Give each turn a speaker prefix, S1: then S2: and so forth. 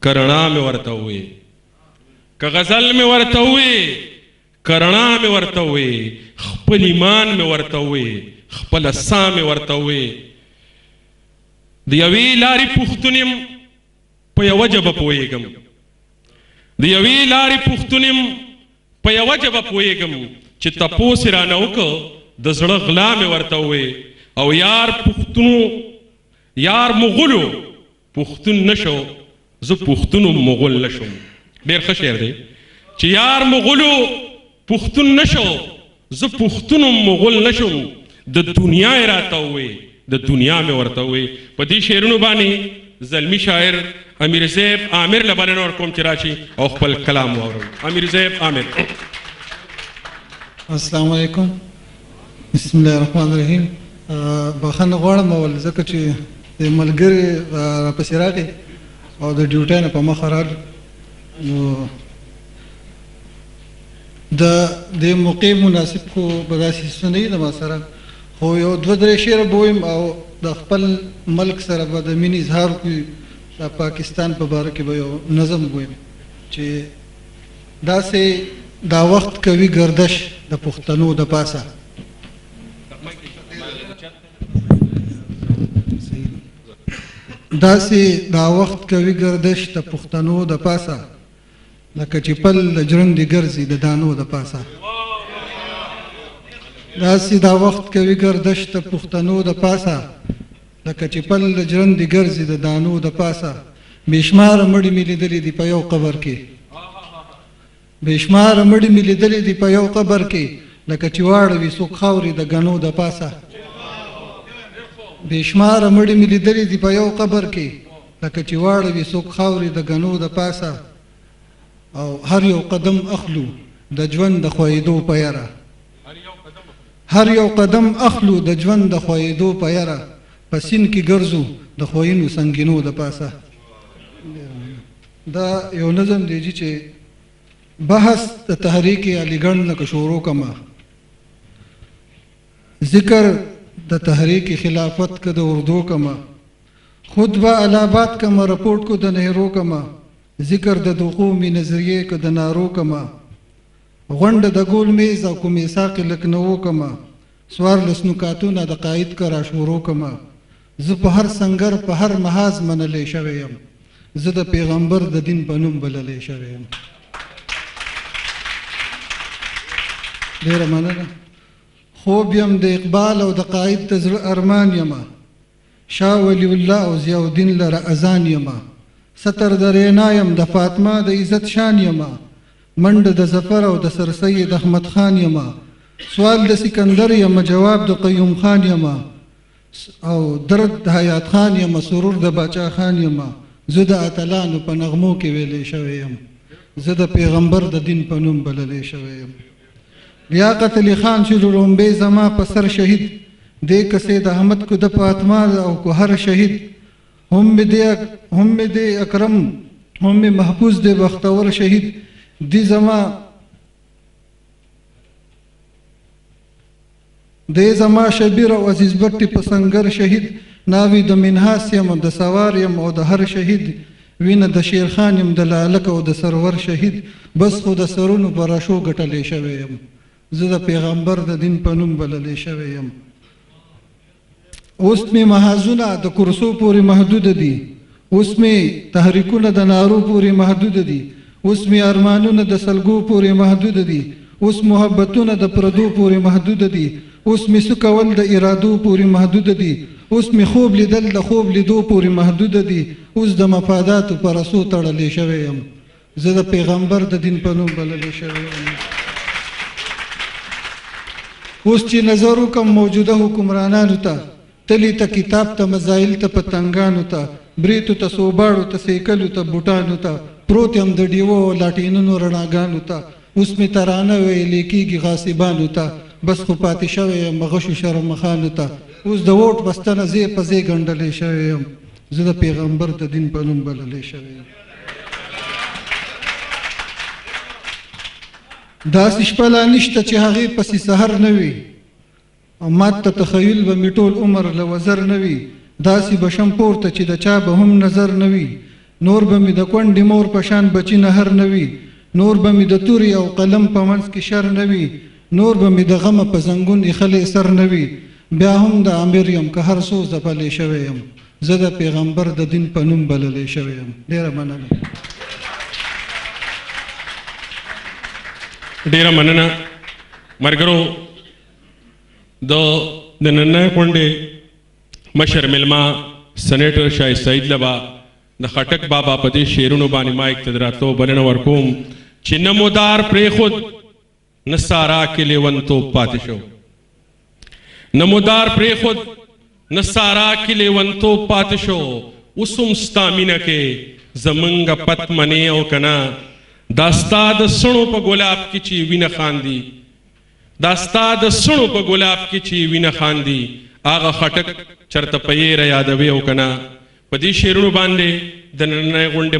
S1: که رڼا مې ورته ووې، که غزل مې ورته ووې، که رڼا مې ورته ووې، خپل ایمان مې ورته ووې، خپله سا مې ورته ووې. د یوې لارې پښتون یم، په یوه ژبه پوهېږم. د یوې لارې پښتون یم، په یوه ژبه پوهېږم، چې تپوس یې رانه وکړ د زړه غلا مې ورته ووې. او یار پښتونو، یار مغولو پښتون نه شو، زه پښتون وم مغول نه شوم. ډېر ښه شعر دی چې یار مغولو پښتون نه شو، زه پښتون وم مغول نه شوم، د دنیا یې راته ووې، د دنیا مې ورته ووې. په دې شعرونو باندې زلمی شاعر امیر زیب عامر له بلنه ورکوم چې راشي او خپل کلام واورم. امیر زیب عامر.
S2: السلام علیکم، بسم الله الرحمن الرحیم. بخښنه غواړم اول ځکه چې د ملګري راپسې راغی او د ډیوټۍ نه په مخه راغی، نو د دې موقع مناسب خو به داسې څه نه وي د ما سره، خو یو دوه درې شعره به ووایم او د خپل ملک سره به د مینې اظهار وکړي. د پاکستان په باره کې به یو نظم ووایم چې داسې دا وخت کوي ګردش د پښتنو د پاسه. داسې دا وخت کوي ګردش د پښتنو د پاسه، لکه چې پل د ژرندې ګرځي د دانو د پاسه. داسې دا وخت کوي ګردش د پښتنو د پاسه، لکه چې پل د ژرندې ګرځي د دانو د پاسه. بې شماره مړي مې لیدلي دي په یو قبر کې، بې شماره مړي مې لیدلي دي په یو قبر کې، لکه چې واړوي څوک خاورې د ګنو د پاسه. بې شماره مړي مې لیدلي دي په یو قبر کې، لکه چې واړوي څوک خاورې د ګنو د پاسه. او هر یو قدم اخلو د ژوند د ښویېدو په یره، هر یو قدم اخلو د ژوند د ښویېدو په یره، په سیند کې ګرځو د ښویینو سنګینو د پاسه. دا یو نظم دی چې بحث د تحریک علیګړ نه که شروع کما، ذکر د تحریک خلافت که د اردو کما، خود به الهباد کما، رپورټ کو د نهرو کما، ذکر د دوقومي نظریې که د نارو کما، غونډه د ګول میز او کوم میثاق لکنو کما، 14 نکاتونه د قاید که را شروع کما. زه په هر سنګر په هر محاذ منلی شوی یم، زه د پیغمبر د دین په نوم بللی شوی یم. ډېره مننه. خوب یم د اقبال او د قاید د زړه ارمان یمه، شاه ولی الله او ضیاءالدین لره اذان یمه، ستر د رینا یم د فاطمه د عزت شان یمه، منډه د ظفر او د سر سید احمد خان یمه، سوال د سکندر یمه، جواب د قیوم خان یمه، او درد د حیات خان یمه، سرور د باچا خان یمه. زه د اتلانو په نغمو کې ویلی شوی یم، زه د پیغمبر د دین په نوم بللی شوی یم. لیاقت علي خان چې لومبی زما په سر شهید دی، که سید احمد کو د فاطمه او کو هر شهید، هم مې دی اکرم هم مې محفوظ دی بختور شهید دی، زما دی زما شبیر او عزیز بټي په سنګر شهید، ناوی د منهاس یم د سوار یم او د هر شهید، وینه د شیرخان یم د لالک او د سرور شهید، بس خو د سرونو په رشو ګټلی شوی یم، زه د پیغمبر د دین په نوم بللی شوی یم. اوس مې محاذونه د کرسو پورې محدود دي، اوس مې تحریکونه د نارو پورې محدود دي، اوس مې ارمانونه د سلګو پورې محدود دي، اوس محبتونه د پردو پورې محدود دي، اوس مې څه کول د ارادو پورې محدود دي، اوس مې خوب لیدل د خوب لیدو پورې محدود دي، اوس د مفاداتو په رسو تړلی شوی یم، زه د پیغمبر د دین په نوم بللی شوی یم. اوس چې نظر وکړم موجوده حکمرانانو ته، تلي ته، کتاب ته، مزایل ته، پتنګانو ته، بریتو ته، سوباړو ته، سیکلو ته، بوټانو ته، پروت یم د ډیوو او لاټینونو رڼاګانو ته، اوس مې ترانه ویلې کېږي غاصبانو ته، بس خو پاتې شوی یم غشو شرمخانو ته، اوس د ووټ په ستنه ځای په ځای ګنډلی شوی یم، زه د پیغمبر د دین په نوم بللی شوی یم. داسې شپه لا نشته چې هغې پسې سحر نه وي، او مات ته تخیل به مې ټول عمر له وزر نه وي، داسې به شم پورته چې د چا به هم نظر نه وي، نور به مې د کونډې مور په شان بچي نهر نه وي، نور به مې د تورې او قلم په منځ کې شر نه وي، نور به مې د غمه په زنګون ایښلی سر نه وي. بیا هم د امیر یم که هر څو ځپلی شوی یم، زه د پیغمبر د دین په نوم بللی شوی یم. ډېره مننه.
S1: ډېره مننه مرګرو. د نننۍ غونډې مشر مېلمه سنیټر شاه سعید لبا د خټک بابا په دې شعرونو باندې مایک ته د راتلو بلنه ورکوم چې نه مو دار پرېښود نه سارا کې لیونتوب پاتې شو، نه مو دار پرېښود نه سارا کې لیونتوب پاتې شو، اوس هم ستا مینه کې زمونږ پت منې او که نه، دا ستا د سڼو په ګلاب کې چې وینه خاندي، دا ستا د سڼو په ګلاب کې چې وینه خاندي، هغه خټک چرته په یېره یادوي او که نه. په دې شعرونو باندې د نننۍ غونډې